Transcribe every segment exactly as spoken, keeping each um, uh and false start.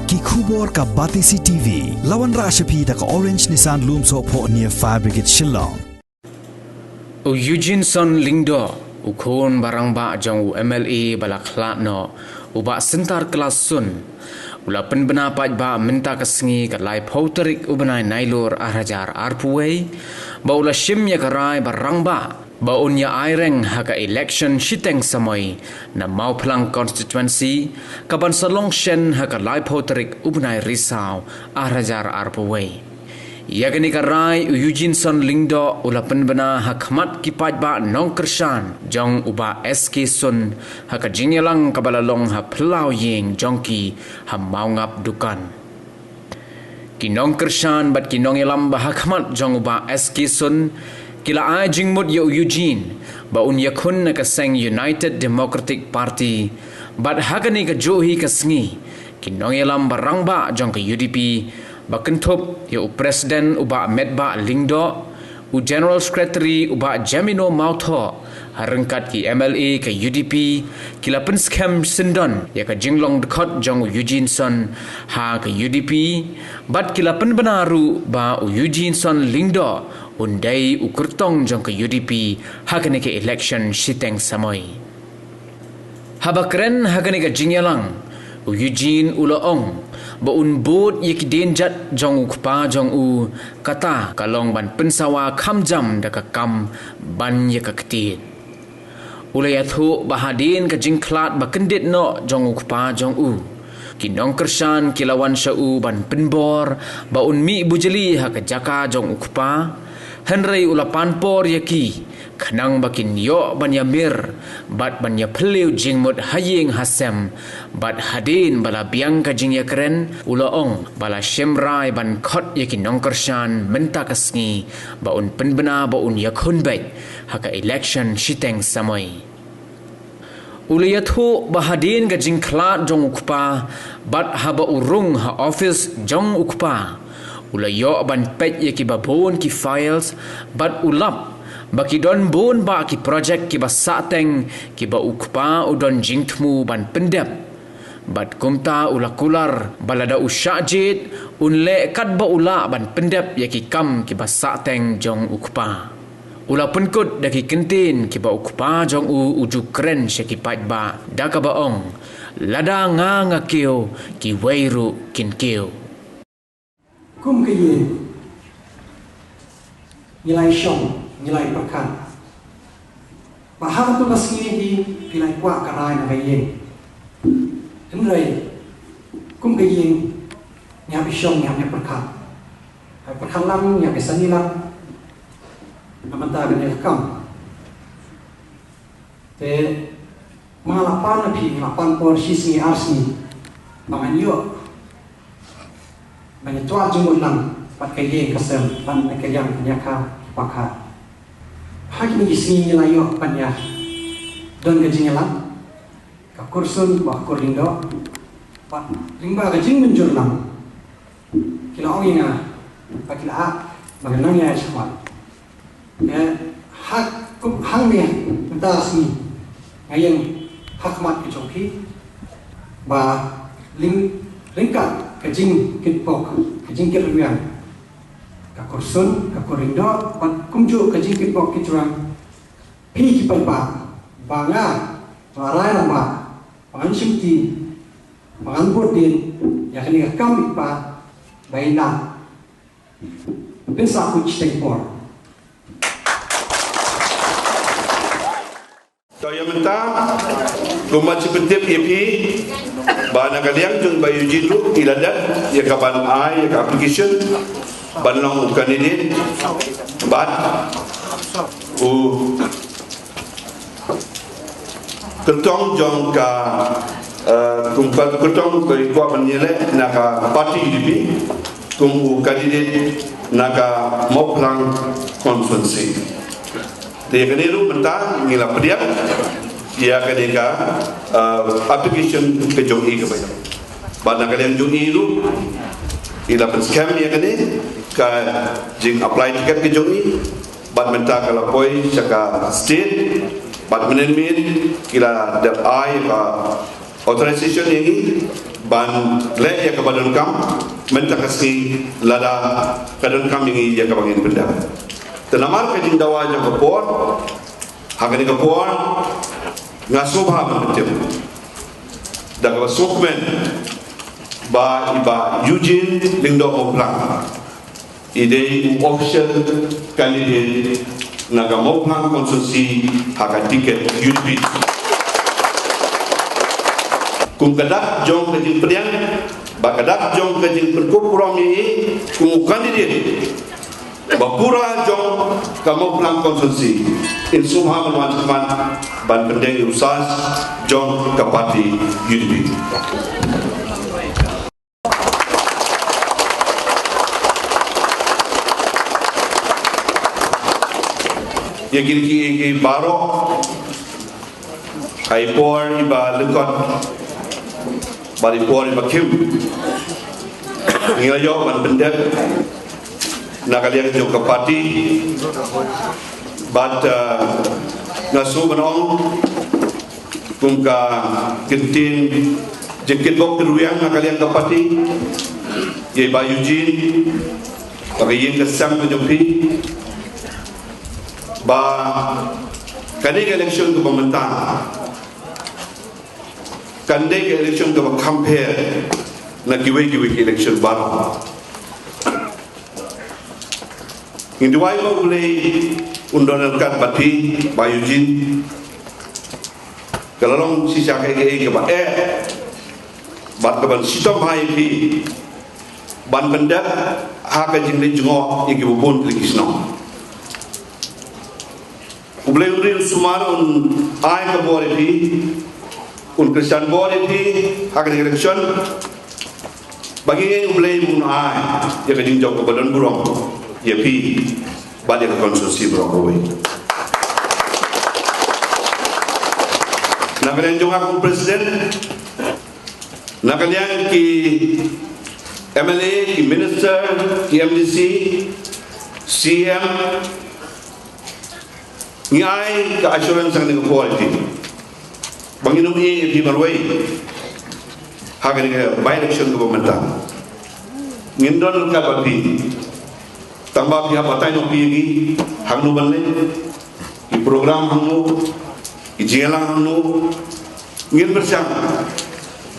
Ki khubor ka Batesi T V. La wanrah sha phi da ka Orange Nissan Lumsohphoh near Fire Brigade Shillong. U Eugeneson Lyngdoh, u khun ba rangbah jong u M L A ba la khlad noh, u Bah Syntar Klas Sunn, u la pynbna paidbah mynta ka sngi ka laiphew tarik u bnai Nailur arhajar arphew wei, ba u la shim ïa ka rai ba rangbah ba un ïa aireng ha ka election shiteng samoi na Mawphlang constituency, ka ban sa long shen ha ka laiphew tarik u bnai Risaw arhajar arphew wei. Ïa kane ka rai u Eugeneson Lyngdoh u la pynbna ha khmat ki paidbah nongkyrshan jong u Bah S K Sunn ha ka jingïalang kaba la long ha phyllaw ïing jong ki ha Mawngap Dukan. Ki nongkyrshan bad ki nongïalam ba ha khmat jong u Bah S K Sunn ki la ai jingmut ïa u Eugene ba un ïakhun na ka seng United Democratic Party, bad ha kane ka juh hi ka sngi ki nongïalam ba rangbah jong ka U D P, ba kynthup ïa u President u Bah Metbah Lyngdoh, u General Secretary u Bah Jemino Mawthoh, ha ryngkat ki M L A ka U D P, ki la pynskhem syndon ïa ka jinglong dkhot jong u Eugeneson ha ka U D P, bad ki la pynbna ruh ba u Eugeneson Lyngdoh un dei u kyrtong jong ka U D P ha kane ka election shiteng samoi. Haba kren ha kane ka jingïalang, u Eugene u la ong ba un bud ïa ki dienjat jong u kpa jong u, kata ka long ban pynsawa kham jam da ka kam ban ïa ka ktien. U la ïathuh ba hadien ka jingkhlad ba kyndit noh jong u kpa jong u, ki nongkyrshan ki la wan sha u ban pynbor ba un mih bujli ha ka jaka jong u kpa, hynrei u la pan por ïa ki khnang ba kin ïoh ban ïamir bad ban ïaphylliew jingmut ha ïing ha sem, bad hadien ba la biang ka jingïakren, u la ong ba la shim rai ban khot ïa ki nongkyrshan mynta ka sngi ba un pynbna ba un ïakhun beit ha ka election shiteng samoi. U la ïathuh ba hadien ka jingkhlad jong u kpa, bad haba u rung ha office jong u kpa, u la ïoh ban peit ïa kiba bun ki files, bad u lap ba ki don bun bah ki project kiba sahteng kiba u kpa u don jingthmu ban pyndep. Bad kumta u la kular ba lada u shah jied, un leh katba u lah ban pyndep ïa ki kam kiba sahteng jong u kpa. U la pynkut da ki kyntien kiba u kpa jong u u ju kren sha ki paidbah da kaba ong, lada nga nga kiew, kiwei ruh kin kiew. Kum ka ïing, ngi la ïashong, ngi la ïapyrkhat ba ha kato ka sngi hi phi la ïakwah ka rai na ka ïing. Hynrei kum ka ïing, ngi hap ïashong, ngi hap ïapyrkhat. Hap ïapyrkhat lang, ngi hap ïasani lang na bynta kane ka kam. Te ma nga la pan na phi, nga la pan por shi sngi ar sngi ba ngan ïoh ban ïatwad jingmut lang bad ka ïing ka sem, bad na ka liang ka ïing ka pakhat. Ha kine ki sngi ngi la ïoh ban ïa don ka jingïalang, ka kur Sunn bad ka kur Lyngdoh, bad lyngba ka jingmynjur lang ki la ong ïa nga ba ki la ah ba ngan nang ïa shakhmat. Eh, ha, kum hangne mynta ka sngi nga ïeng ha khmat ka jong phi ba lyng, ryngkat ka jingkitbok, ka jingkit rwiang, ka kur Sunn, ka kur Lyngdoh, bad kumjuh ka jingkitbok kitrwiang, phi ki paidbah, ba nga, ba nga rai lang ba, ba ngan shimti, ba ngan bud dien ïa kane ka kam i kpa ba i la pynsah kut shiteng por. To ïa mynta, kumba shu pyntip ïa phi ba na ka liang jong Bah Eugene ruh i la dep ïa ka ban ai ïa ka application ban long u candidate bad u kyrtong jong ka, eh, kum ka kyrtong ka i kwah ban ïaleh na ka party U D P kum u candidate na ka Mawphlang constituency. Te ïa kane ruh mynta ngi la pdiang ïa kane ka, eh, application ka jong i kaba ïap. Bad na ka liang jong i ruh i la pynskhem ïa kane ka jing apply ticket ka jong i. Bad mynta ka la poi sha ka state, bad mynnin miet ki la dep ai ka authorization ïa ngi, ban leh ïa kaba donkam mynta ka sngi lada ka donkam ïa ngi ïa kaba ngin pyndep. Te namar ka jingdawa jong ka por, ha kane ka por nga sngewbha ban pyntip da kaba sngewkmen ba i Bah Eugene Lyngdoh Mawphlang i dei u official candidate na ka Mawphlang constituency ha ka ticket U D P. Kum ka dak jong ka jingpdiang bad ka dak jong ka jingpynkup burom ïa i kum u candidate ba pura jong ka Mawphlang constituency, in sngewbha ban wan khmat ban pyndiang ïa u sas jong ka party U D P. Ïa kine kiei kiei baroh ha i por iba lyngkot bad i por iba khim ngi la ïoh ban pyndep na ka liang jong ka party. Bad, uh, nga shu ban ong kum ka ktien jingkitbok kitrwiang na ka liang ka party ïa i Bah Eugene, ba ka ïing ka sem ka jong phi, ba kane ka election kaba mynta kan dei ka election kaba kham pher na kiwei kiwei ki election baroh. Ngin duwai ba U Blei un don ryngkat bad phi Bah Eugene. Ka la long shisha kaei kaei kaba eh bad kaban shitom bha ïa phi ban pyndep ha ka jingleit jngoh ïa kiba bun ki shnong. U Blei un ri un sumar, un ai ka bor ïa phi, un kyrshan bor ïa phi ha ka election. Ba ngi ngeit U Blei un ai ïa ka jingjop kaba don burom ïa phi bad ïa ka constituency baroh kawei. Na ka liang jong nga kum president, na ka liang ki M L A, ki minister, ki M D C, C M, ngi ai ka assurance ha kane ka por ïa phi ba ngin ym ïeh ïa phi marwei ha kane ka by-election kaba mynta. Ngin don ryngkat bad phi. Tang ba phi hap batai noh phi ïa ngi hangno ban leit, ki program hangno, ki jingïalang hangno, ngin pyrshang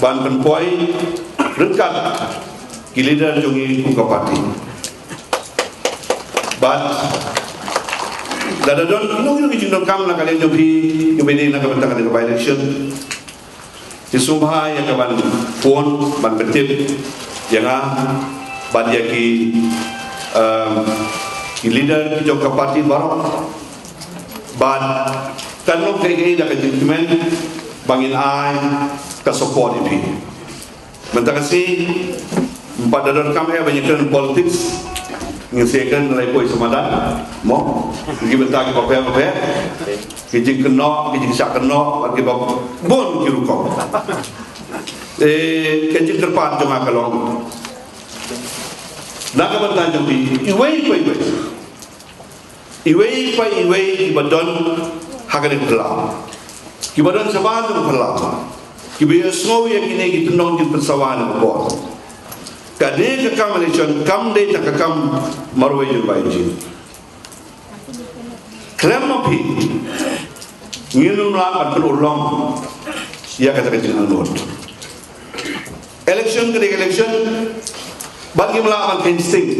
ban pynpoi ryngkat ki leader jong ngi kum ka party. Bad lada don kino kino ki jingdonkam na ka liang jong phi kiba ïadei na ka bynta kane ka by-election, ki sngewbha ïa ka ban phone ban pyntip ïa nga bad ïa ki, um, ki leader ki jong ka party baroh. Bad kan long kaei kaei da ka jingkmen ba ngin ai ka support ïa phi. Mynta ka sngi ym pat da donkam eh ban ïakren politics. Ngin sa ïakren na la i poi sa madan, mo, ki bynta kiba pher bapher, ki jingkynnoh, ki jingshah kynnoh bad kiba bun ki rukom. Eh, ka jingkyrpad jong nga ka long na ka bynta jong phi iwei pa iwei, iwei pa iwei kiba don ha kane ka phyllaw, kiba don shabar jong ka phyllaw, kiba ïohsngew ïa kine ki tyndong jingpynsawa na ka por. Kane ka kam election kam dei tang ka kam marwei jong Bah Eugene. Khlem ma phi ngin ym lah ban pynurlong ïa kata ka jingangnud. Election ka dei election, bad ngim lah ban kheiñ sting.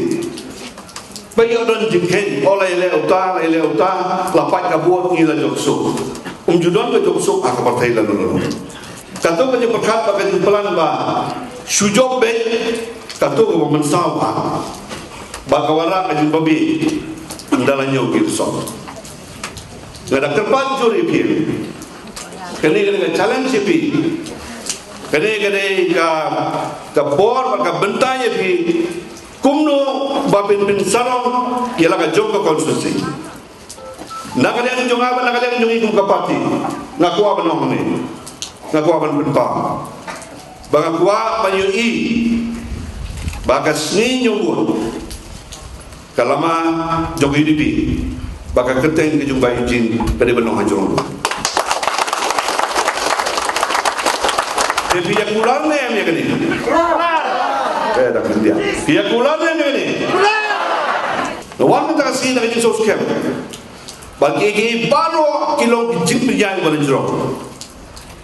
Ba ïoh don jingkheiñ, o la ïaleh uta, la ïaleh uta, la pait ka vote, ngi la jop suk. Um ju don ka jop suk ha ka pyrthei lano lano. Kato ka jingpyrkhat bad ka jingplan ba shu jop beit, kato kaba mynsaw bha. Ba ka wanrah ka jingbabe ynda la ñiew ki result. Nga da kyrpad jur ïa phi. Kane ka dei ka challenge ïa phi. Kane ka dei ka, ka por bad ka bynta ïa phi. Kumno ba phin pynsarong ïa la ka jong ka constituency. Na ka liang jong nga bad na ka liang jong ngi kum ka party, nga kwah ban ong hangne, nga kwah ban pynpaw ba nga kwah ban ïohi ba ka sngi ñiewbun ka lama jong ka U D P, ba ka kyrteng ka jong Bah Eugene ka dei ban long ha jrong. Te Phi ïa kular ne em ïa kane? Ka ïa da ka India. Phi ïa kular ne em ïa kane? Nga wan mynta ka sngi da ka jingsngewskhem ba kiei kiei baroh ki long ki jingpynïaid ba la jrong.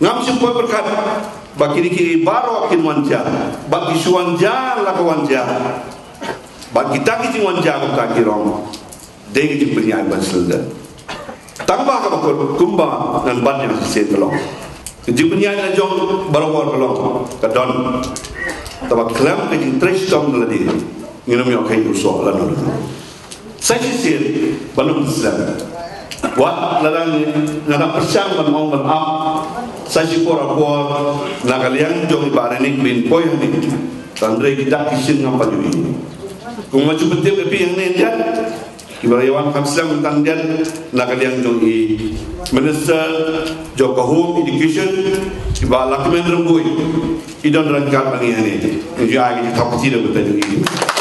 Ngam shym poi pyrkhat ba kine kiei baroh kin wan jia, ba ki shu wan jia la ka wan jia, ba kita ki jingwan jia kumta ki long. Dei ka jingpynïaid ban shlur. Tang ba kaba kut kumba ngan bat ïa ka shisien ka long, ka jingpynïaid la jong baroh ka long ka don. Tangba khlem ka jingtrei shitom na lade ngin ym ïoh kheiñ u soh lano lano. Sa shisien ban ym slem. Wat lada nga dang pyrshang ban ong ban ap sa shipor apor na ka liang jong i Bah Reinik ba in poi hangne, tang hynrei ki dak ki shin ngam pat ïohi. Kumba shu pyntip ïa phi hangne, ïa kiba la ïa wan kham slem mynta, na ka liang jong i Minister jong ka Home Education, i Bah Lahkmen Rymbui, i don ryngkat bad ngi hangne. Ngi ju ai ka jingthap kti da ka bynta jong i.